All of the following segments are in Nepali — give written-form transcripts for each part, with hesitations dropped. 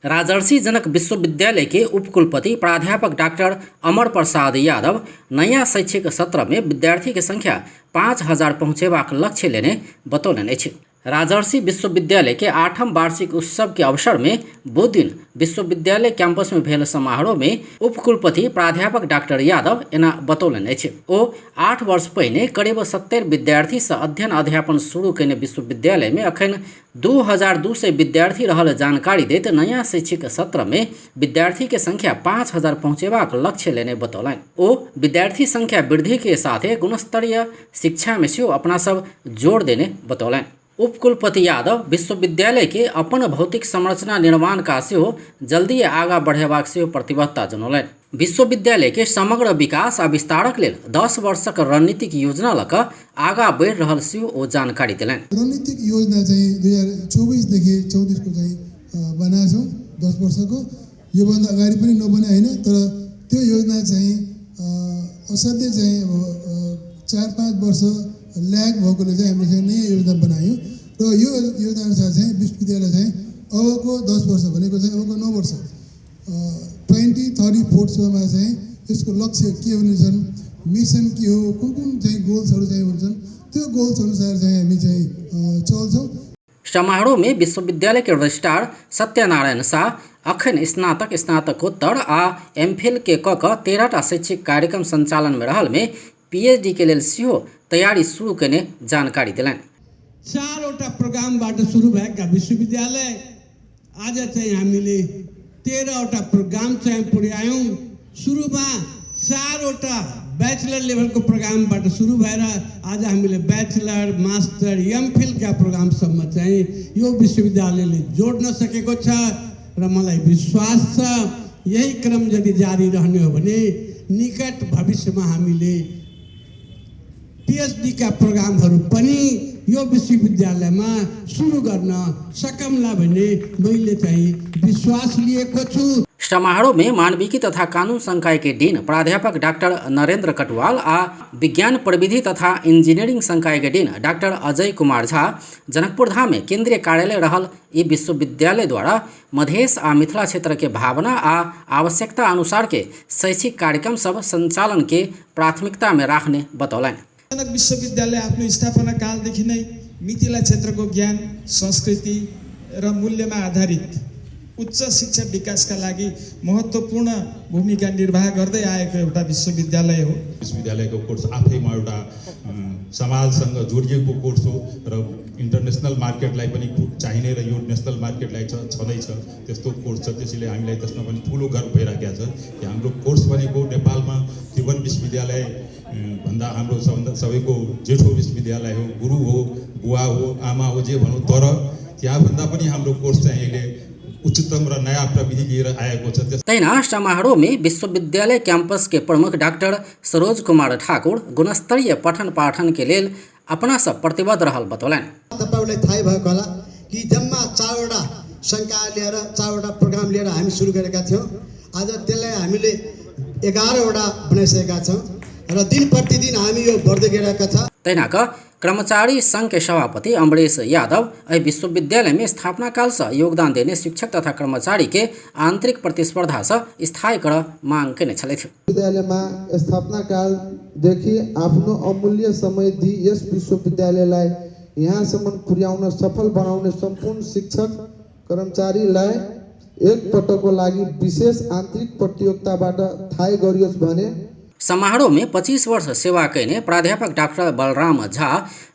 राजर्षि जनक विश्वविद्यालय के उपकुलपति प्राध्यापक डॉक्टर अमर प्रसाद यादव नया शैक्षिक सत्र में विद्यार्थी की संख्या 5000 पहुँचेबाक लक्ष्य लेने बतौलन अछि। राजर्षि विश्वविद्यालय के 8म वार्षिक उत्सव के अवसर में बुध दिन विश्वविद्यालय कैंपस में भेल समारोह में उपकुलपति प्राध्यापक डॉक्टर यादव एना बतौलन अछि। ओ 8 वर्ष पहिने करीब 70 विद्यार्थी से अध्ययन अध्यापन शुरू कयने विश्वविद्यालय में अखन 2200 विद्यार्थी रहल जानकारी दैत नया शैक्षिक सत्र में विद्यार्थी के संख्या 5000 पहुँचेबाक लक्ष्य लेने बतौलन। ओ विद्यार्थी संख्या वृद्धि के साथ गुणस्तरीय शिक्षा में सेहो अपना सब जोड़ देने बतौलन। उपकुलपति यादव विश्वविद्यालय के अपन भौतिक संरचना निर्माण का सेहो जल्दी आगा बढ़ेबाक सेहो प्रतिबद्धता जनौलनि। विश्वविद्यालय के समग्र विकास आ विस्तारक लेल 10 वर्षक रणनीतिक योजना लऽ कऽ आगा बढ़ि रहल सेहो ओ जानकारी देलनि। रणनीतिक योजना चाहिँ 2024 देखि 34 को चाहिँ बनाएको छौँ। 10 वर्षको योभन्दा अगाडि पनि नबने होइन, तर त्यो योजना चाहिँ असाध्यै चाहिँ अब 4-5 वर्ष ल्याग भएकोले चाहिँ हामीले चाहिँ नयाँ योजना बनायौँ र यो योजना अनुसार चाहिँ विश्वविद्यालय चाहिँ अबको 10 वर्ष भनेको चाहिँ अबको 9 वर्ष 2034 चाहिँ यसको लक्ष्य के हुनेछन्, मिसन के हो, कुन चाहिँ गोल्सहरू चाहिँ हुन्छन्, त्यो गोल्स अनुसार चाहिँ हामी चाहिँ चल्छौँ। समारोह में विश्वविद्यालय के रजिस्ट्रार सत्यनारायण शाह अखन स्नातक स्नातकोत्तर आ एमफिल के कऽ 13टा शैक्षिक कार्यक्रम संचालन में रहल में पीएचडी के लेल सेहो तैयारी शुरू करने जानकारी दिलनि। 4वटा प्रोग्रामबाट सुरु भएका विश्वविद्यालय आज चाहिँ हामीले 13वटा प्रोग्राम चाहिँ पुर्यायौँ। सुरुमा 4वटा बैचलर लेभलको प्रोग्रामबाट सुरु भएर आज हामीले बैचलर, मास्टर, एमफिलका प्रोग्रामसम्म चाहिँ यो विश्वविद्यालयले जोड्न सकेको छ र मलाई विश्वास छ यही क्रम यदि जारी रहने हो भने निकट भविष्यमा हामीले पीएचडी का प्रोग्रामहरू पनि यो विश्वविद्यालयमा सुरु गर्न सकौँला भन्ने मैले चाहिँ विश्वास लिएको छु। समारोह में मानविकी तथा कानून संकाय के डीन प्राध्यापक डॉक्टर नरेंद्र कटवाल आ विज्ञान प्रविधि तथा इंजीनियरिंग संकाय के डीन डॉक्टर अजय कुमार झा, जनकपुर धाम में केंद्रीय कार्यालय रहल ई विश्वविद्यालय द्वारा मधेश आ मिथिला क्षेत्र के भावना आ आवश्यकता अनुसार के शैक्षिक कार्यक्रम सब संचालन के प्राथमिकता में राख्ने बतौलनि। जनक विश्वविद्यालय आफ्नो स्थापना कालदेखि नै मिथिला क्षेत्रको ज्ञान, संस्कृति र मूल्यमा आधारित उच्च शिक्षा विकासका लागि महत्त्वपूर्ण भूमिका निर्वाह गर्दै आएको एउटा विश्वविद्यालय हो। विश्वविद्यालयको कोर्स आफैमा एउटा समाजसँग जोडिएको कोर्स हो र इन्टरनेसनल मार्केटलाई पनि चाहिने र यो नेसनल मार्केटलाई छँदैछ त्यस्तो कोर्स छ। त्यसैले हामीलाई त्यसमा पनि ठुलो गर्व भइरहेको छ कि हाम्रो कोर्स भनेको नेपालमा त्रिभुवन विश्वविद्यालय भन्दा हाम्रो सबैको जेठो विश्वविद्यालय हो, गुरु हो, बुवा हो, आमा हो, जे भनौँ, तर त्यहाँभन्दा पनि हाम्रो कोर्स चाहिँ अहिले उच्चतम र नया प्रविधि लिएर आएको छ। तैना समारोह में विश्वविद्यालय कैंपस के प्रमुख डॉक्टर सरोज कुमार ठाकुर गुणस्तरीय पठन पाठन के लेल अपना सब प्रतिबद्ध रहल बतौलनि। तपाईलाई थाहै भएको होला कि जम्मा 4वटा संकाय लिएर 4वटा प्रोग्राम लिएर हामी सुरु गरेका थियौँ। आज त्यसलाई हामीले 11वटा बनाइसकेका छौँ र दिन प्रतिदिन हामी यो बढ्दै गइरहेका छ। तैनाका कर्मचारी संघ के सभापति अमरेश यादव एहि विश्वविद्यालय में स्थापना काल से योगदान देने शिक्षक तथा कर्मचारी के आंतरिक प्रतिस्पर्धा से स्थायी कर मांग करने छलथि। विद्यालयमा स्थापना कालदेखि आफ्नो अमूल्य समय दिई यस विश्वविद्यालयलाई यहाँसम्म पुर्याउन सफल बनाउने सम्पूर्ण शिक्षक कर्मचारीलाई एक पटकको लागि विशेष आन्तरिक प्रतियोगिताबाट थाहै गरियोस् भने। समारोह में 25 वर्ष सेवा कैने प्राध्यापक डॉक्टर बलराम झा,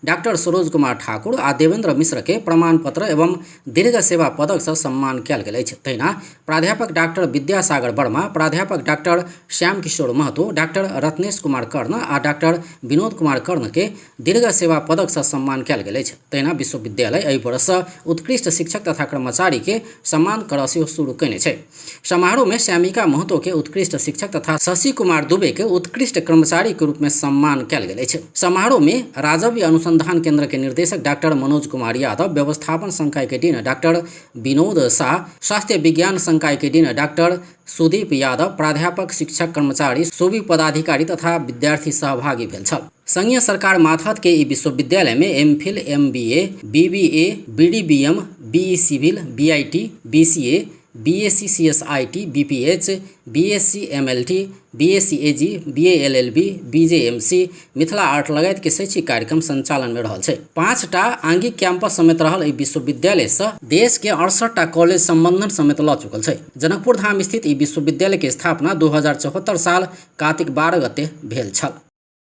डॉक्टर सरोज कुमार ठाकुर आ देवेंद्र मिश्र के प्रमाण पत्र एवं दीर्घ सेवा पदक से सम्मान कयल गेल अछि। तहिना प्राध्यापक डॉक्टर विद्यासागर वर्मा, प्राध्यापक डॉक्टर श्याम किशोर महतो, डॉक्टर रत्नेश कुमार कर्ण आ डॉक्टर विनोद कुमार कर्ण के दीर्घ सेवा पदक से सम्मान कयल गेल अछि। तहिना विश्वविद्यालय एहि वर्ष उत्कृष्ट शिक्षक तथा कर्मचारी के सम्मान कर शुरू कैने छै। समारोह में श्यामिका महतो के उत्कृष्ट शिक्षक तथा शशि कुमार दुबे के उत्कृष्ट कर्मचारी के रूप में सम्मान कयल गेल अछि। समारोह में राजवी अनुसंधान केंद्र के निर्देशक डॉक्टर मनोज कुमार यादव, व्यवस्थापन संकाय के डीन डॉक्टर विनोद शाह, स्वास्थ्य विज्ञान संकाय के डीन डॉक्टर सुदीप यादव, प्राध्यापक, शिक्षक, कर्मचारी, सूबी पदाधिकारी तथा विद्यार्थी सहभागी भेल छल। संघीय सरकार माथत के ई विश्वविद्यालय में MPhil, MBA, BBA, BDBM, BE civil, BIT, BCA, BSc CSIT, BPH, BSc MLT, BSc AG, BA LLB, BJMC, Mithila art लगायत के शैक्षिक कार्यक्रम संचालन में रहल छै। 5टा आंगिक कैंपस समेत रहल एहि विश्वविद्यालय से देश के 68टा कॉलेज संबंधन समेत ल चुकल छै। जनकपुर धाम स्थित ई विश्वविद्यालय के स्थापना 2074 साल कार्तिक 12 गते भेल छल।